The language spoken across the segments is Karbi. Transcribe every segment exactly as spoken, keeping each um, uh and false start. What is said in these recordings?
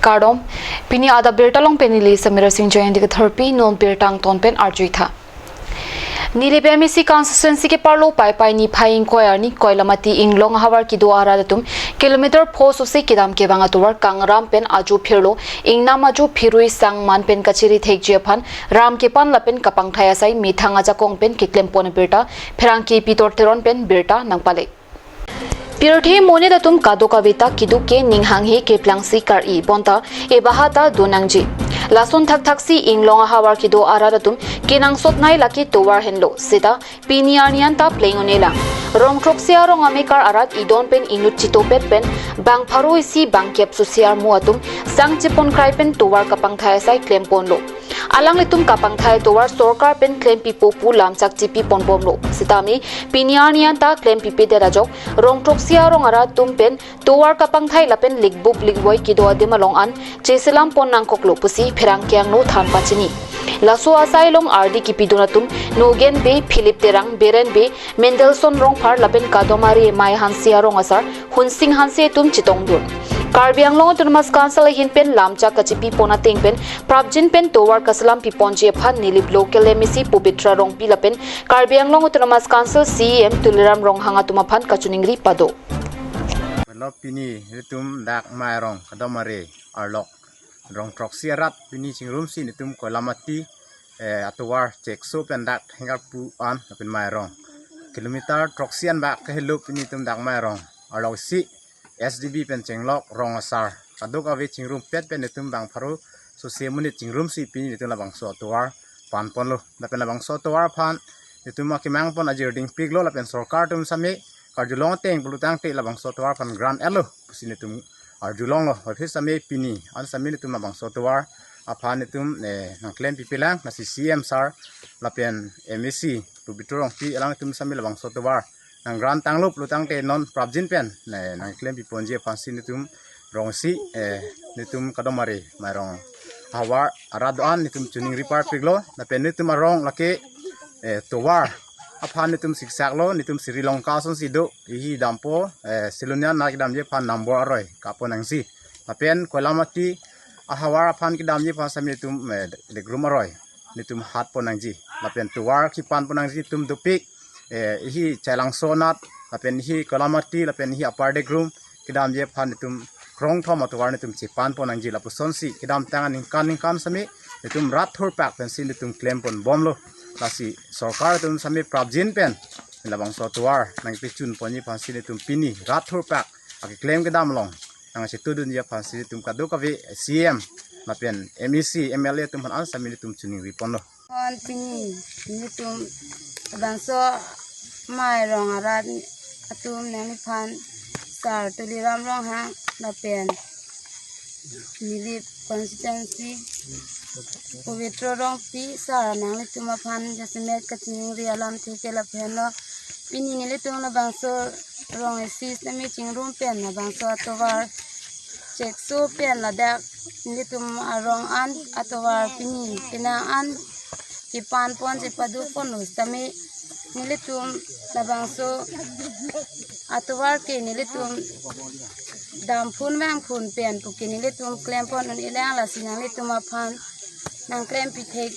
Kardom, pini adap birta along pen neli Samira Singh Jain dikit therpi non birta angton pen arjuitha. Nilip M A C constituency keparlo Paipai niphai ingkoi arni Koilamati Inglong ahavar kedo arat atum kilometer pho sose kedam kevang atovar kangram pen ajo phirlo, ingnam ajo phirui sang man pen kachiri thekji aphan ram kepan lapen kapangthai asai methang ajakong pen keklem pon abirta pherangke Pitor Teron pen birta nangpale. Pirthe monit atum kadokave ta keduk ke ning hanghe keplangsi kar-i bonta ebaha ta do nangji. Lason thakthaksi Inglong ahavar kedo arat atum kenangsot nei lake tovar henlo seta pini arni an ta pleng un-elang. Rong throksi arong amekar arat idon pen inut chitopet pen bang pharo isi bang kep sose armu atum sang chepon krai pen tovar kapangthai asai klem ponlo. Alanglitum kapangthai tovar sorkar pen klem pipo pu lamchak chipi pon bomlo. Sitame pini arni an ta klem pipedet ajok rong throksi arong arat atum pen tovar kapangthai lapen likbup likvoi kedo adim along an cheselam pon nangkoklo pusi pherangke angno than pachini. Laso asai along ardi kipidun atum Nogen Bey, Philip Terang, Beren Bey, Mendelssohn Rongphar lapen Kadomari Amei Hanse arong asar Hunsing Hanse atum chetongdun. Karbi Anglong Autonomous Council ahin pen lamchak kachipi pon ateng pen prapjin pen tovar kaselam piponji aphan nilip local M A C Pabitra Rongpi lapen Karbi Anglong Autonomous Council C E M Tuliram Ronghang atum aphan kachiningri pado. Lo pini itum dak Mairong Kadomari arlok rong throksi arat pini chingrumsi nelitum Koilamati, eh, atovar chekso pen dak Hengarpu an lapen Mairong kilometer throksi an bak kehelo pini itum dak Mairong arlok isi S D B pen chenglok rong asar kadokave chingrumpet pen nelitum bang pharo sose monit chingrumsi pini nelitum labangso atovar pan ponlo. Lapen labangso atovar aphan nelitum akemang pon ajir dingpiklo lapen sorkar atum sami karjulong ateng pulotangte labangso atovar aphan grant etlo pusi nelitum arjulonglo. Aphi sami pini an sami nelitum labangso atovar aphan nelitum, eh, nangklem pipelang, lasi C E M sir lapen M A C Pabitra Rongpi alangtum sami labangso atovar nang grant tanglo pulotangte non prapjin pen, eh, nangklem piponji aphansi nelitum rong isi, eh, nelitum Kadomari Mairong ahavar arat do-an nelitum chiningri parpiklo. Lapen nelitum arong lake, eh, tovar aphan nelitum siksaklo, nelitum Sri Lanka asonsi do, ihi dampo, eh, Silonian na kedamji aphan number aroi kapon nangji. Lapen Koilamati ahavar aphan kedamji aphan sami nelitum, eh, Legrum aroi nelitum hat pon nangji. Lapen tovar kepan pon nangji nelitum dopik, eh, ihi Chailangso anat lapen ihi Koilamati lapen ihi Upper Legrum kedamji aphan nelitum krongthom atovar nelitum chepan pon nangji. Lapusonsi kedamtang aningkan ningkan sami nelitum rat thurpak pensi nelitum klem pon bomlo. Lasi sorkar atum sami prapjin pen labangso atovar nangpechun ponji aphansi nelitum pini rat thurpak akeklem kedam along nangchetudunji aphansi nelitum kadokave C E M lapen M A C, M L A atum aphan an sami nelitum chiningri ponlo. Hon pini nelitum labangso Mairong arat atum nangliphan sir Tuliram Ronghang lapen Nilip constituency Pabitra Rongpi sir nanglitum aphan jasemet kachiningri alamthe ke laphenlo. Pini nelitum labangso rong isi sami chingrum pen labangso atovar chekso pen ladak nelitum arong an atovar pini penang an kepan pon chepado ponlo sitame nelitum labangso atovar ke nelitum damphun vangphun pen puke nelitum klem pon un-elang, lasi nanglitum aphan nangklem pithek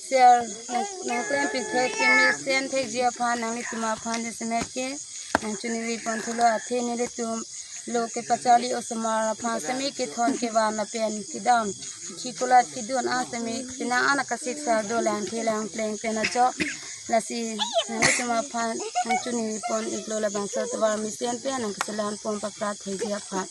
sir nang, nangklem pithek kemesen thekji aphan nanglitum aphan jasemet ke nangchiningri pon thulo. Athe nelitum lo kepachali osomar aphan sami kethon kevan lapen kedam khikulat kedun an sami penang an akasik sar dolang thelang pleng pen ajok, lasi nanglitum aphan nangchiningri pon iklo labangso atovar mesen pen nangkeselam pon papra thekji aphan.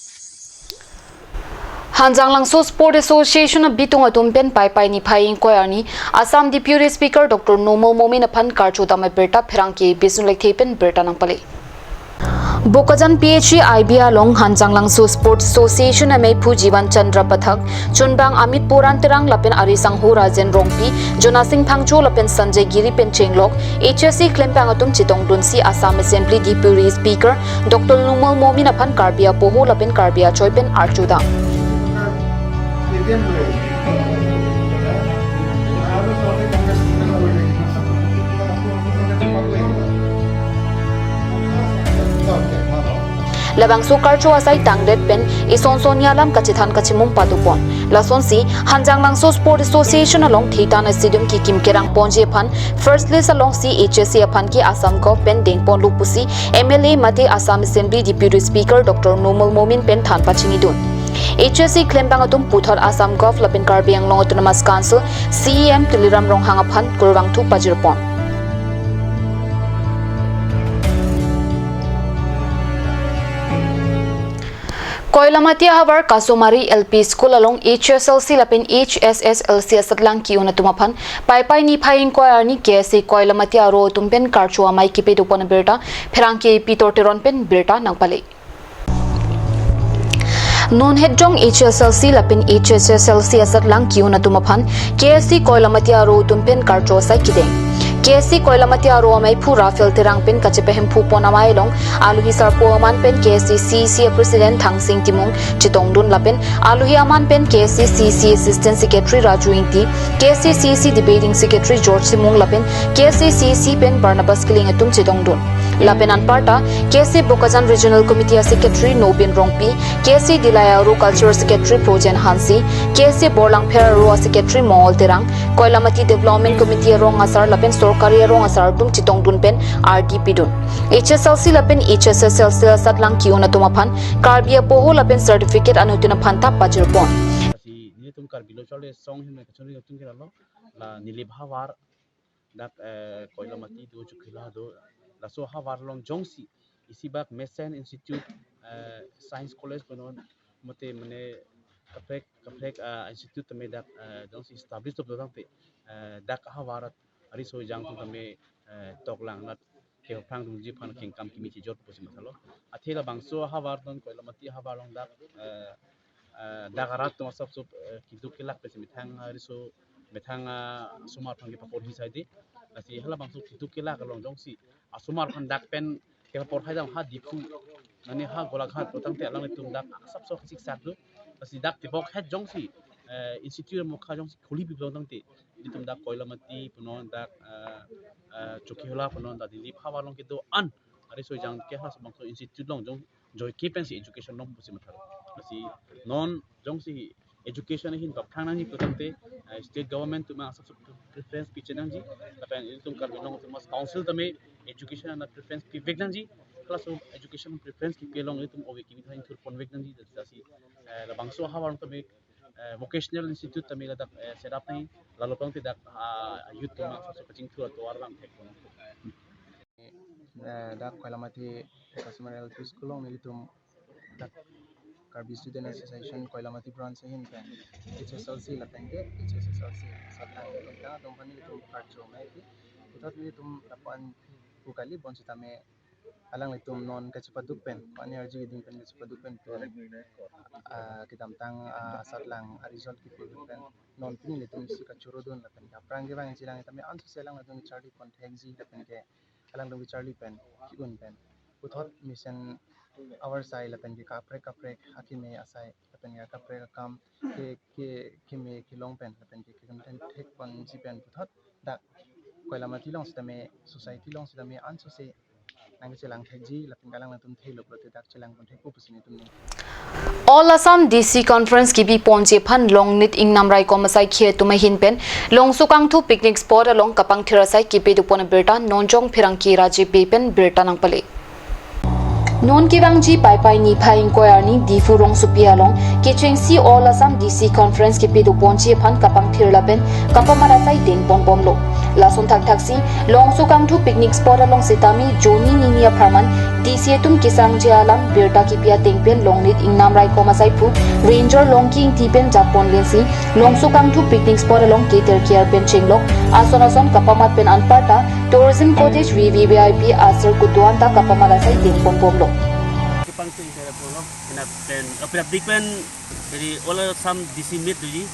Hanjanglangso Sport Association abitung atum pen Paipai niphai ingkoi arni Assam Deputy Speaker Doctor Numal Momin aphan karcho dam abirta pherangke Bisnu Lekthe pen birta nangpale. Bokajan P H E I B along Hanjanglangso Sports Association ameiphu Jivan Chandra Pathak, chunbang Amit Puran Terang lapen ari sangho Rajen Rongpi, Jonasing Phangcho lapen Sanjay Giri pen chenglok H S C klempang atum chetongdunsi Assam Assembly Deputy Speaker Doctor Numal Momin aphan Karbi apoho lapen Karbi achoi pen archo dam. Labangso karcho asai tangdet pen ison sonni alam kachethan kachimung padopon. Lasonsi Hanjanglangso Sport Association along Thitana Stadium kikim kerang ponji aphan first list alongsi H S A aphan ke Assam Govt pen dengponlo pusi M L A mate Assam Assembly Deputy Speaker Doctor Numal Momin pen than pachingidun. H S A klembang atum puthot Assam Govt lapen Karbi Anglong Autonomous Council C E M Tuliram Ronghang aphan kurvangthu pajirpon. Koilamati ahavar Kasomari L P School along H S L C lapen H S S L C asatlang ki-un atum aphan Paipai niphai ingkoi arni K S A Koilamati aro atum pen karcho amei kipedopon abirta pherangke Pitor Teron pen birta nangpale. Non hetjong H S L C lapen H S S L C asatlang ki-un atum aphan K S A Koilamati aro atum pen karcho asai kideng. K S A Koilamati aro ameiphu Raphael Terang pen kachepehemphu pon amei along alohi sarpo aman pen K S A C E C President Thangsing Timung chetongdun lapen alohi aman pen K S A C E C Assistant Secretary Raju Ingti, K S A C E C Debating Secretary George Timung lapen K S A C E C pen Barnabas Killing atum chetongdun. Lapen anparta K S A Bokajan Regional Committee a Secretary Nobin Rongpi, K S A Dilai aro Cultural Secretary Projen Hanse, K S A Borlangpher aro a Secretary Mongol Terang, Koilamati Development Committee arong asar lapen sorkari arong asar atum chetongdun pen ardi pidun. H S L C lapen H S S L C asatlang ki-un atum aphan Karbi apoho lapen certificate anuttin aphan ta pajirpon. Lasi nelitum Karbi Lo Charli Asong ahin kachonri atum ke lalo, la Nilip ahavar dak, eh, Koilamati do, Chokihola do, laso ahavar along jongsi isibak mesen institute, eh, science college punon mate mane kaprek kaprek, eh, institute tame dak, eh, jongsi establish to tangte, eh, dak ahavar ariso ejang atum tame, eh, toklang nat kephrang dungji aphan kengkam kimi chijor pusi mathalo. Athe labangso ahavar ton Koilamati ahavar along dak, eh, eh, dak arat atum asapso, eh, keduk kelak pensi methang, eh, riso methang, eh, asomar aphan kepaporhi saide. Lasi halabangso keduk kelak along jongsi asomar aphan dak pen kepaporhai dam ha Diphu, mane ha Golaghat putangte alanglitum dak asapso kasiksak do. Lasi dak tebok het jongsi, eh, institute mokha jongsi khuli pi putangte, ilitum dak Koilamati punon dak, eh, eh, Chokihola punon dak Nilip ahavar along kedo-an ariso ejang ke ha labangso institute along jong joike pensi education long pusi mathalo. Lasi non jongsi education ahin paphrang nangji putangte, eh, state government atum asapso preference piche nangji, lapen ilitum Karbi Anglong Autonomous Council tame education ana preference pivek nangji, class of education preference kipi along ilitum ove kimi thang thurponvek nangji, lasi, eh, labangso ahavar tame, eh, vocational institute tame ladak, eh, set up nangji, lalo putangte dak, ah, youth atum asapso kachingthur atovar vangthek. Eh, dak Koilamati Kasomari L P School along nelitum dak Karbi Student Association Koilamati Branch ahin pen H S L C lapen ke H S S L C asatlang ki-un atum aphan nelitum karcho amei pi. Puthot nelitum lapu-an pu kali bonsitame alanglitum non kachepaduk pen, pani arji keding pen kachepaduk pen pen, ah, kedamtang, ah, asatlang aresult kipu pen non pini nelitum si kachoro dun lapen ke aphrang kevangji alang tame ansose alanglitum charli pon thekji lapen ke alangtum kecharli pen, ki-un pen, puthot mesen ahavar asai lapen ke kaprek kaprek akeme asai lapen ke kaprek akam ke, ke, keme kelong pen lapen ke kekonten thek ponji pen puthot dak Koilamati along sitame society along sitame ansose nangkechelang thekji lapen ke alanglitum theklong pulote dak chelang pon thekpo pusi nelitum ning. All Assam D C Conference kipi ponji aphan Longnit Ingnam Raikom asai khei atum ahin pen Longsukangthu picnic spot along kapangthir asai kipedopon abirta Nonjong pherangke Rajiv Bey pen birta nangpale. Non kevangji Paipai niphai ingkoi arni Diphu rongsopi along kechengsi All Assam D C Conference kipedoponji aphan kapangthir lapen kapamat asai dengponbomlo. Lason thakthak si Longsukangthu picnic spot along sitame joni nini apharman D C atum kesangji alam birta kipi ateng pen Longnit Ingnam Raikom asai phu Ranger Longki Ingti pen japon lensi Longsukangthu picnic spot along keter kiar pen chenglok ason ason kapamat pen anparta tourism cottage V V V I P asar kutuan ta kapamat asai dengponbomlo. Kepang sing kera pulo, kena pen, eh, pen, pen, jadi All Assam D C meet doji,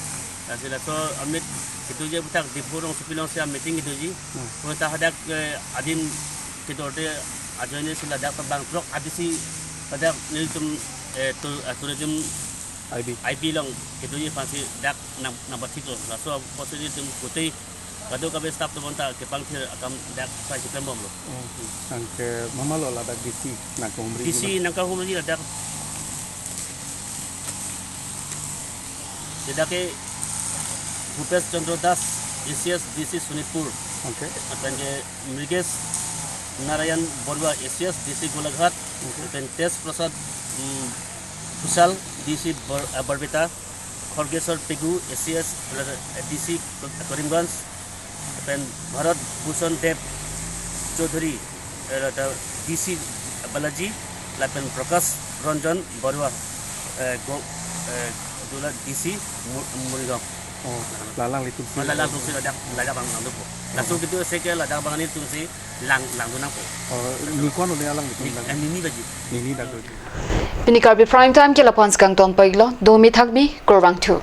lasi laso amit kedoji aphuthak Diphu rongsopi alongsi meeting kedoji. Hmm. Pota hadak, eh, adim kedorde ajoine si ladak tabang trok adisi hadak nelitum, eh, tu-, eh, tourism I B. I B along kedoji aphansi dak nang, nangpathiklo. Laso apotsi nelitum kutei Kadokave staff atum bonta kepangthir akam dak sai si klembomlo. Oh, anke mama lo ladak D C nangkahumri D C nangkahumri ladak. Ladak ke Bhupesh Chandra Das, A C S D C Sonitpur. Okay. Lapen ke Mrigesh Narayan Barua, A C S D C Golaghat. Okay. Lapen Tej Prasad, mm, Bhusal, D C Bar-, uh, Barpeta. Khorgeswar Pegu, A C S, uh, D C Karimganj. Lapen Bharat Bhushan Dev Chaudhary, eh, lapen D C Balaji, lapen Prakash Ranjan Barua, eh, Go-, eh, Dula D C Mu-, Murigaon. Oh, la alanglitum si. La alanglitum si ladak, ladak abang nangdunpo. Laso kedo si ke ladak abang nelitum si lang, langdun nangpo. Oh, ni ko-an le alanglitum? Ni, lang. Eh, nini baji. Nini dak. Pini Karbi Prime Time ke lapu-an si kangton pon-iklo, domi thakmi, kurvangthu.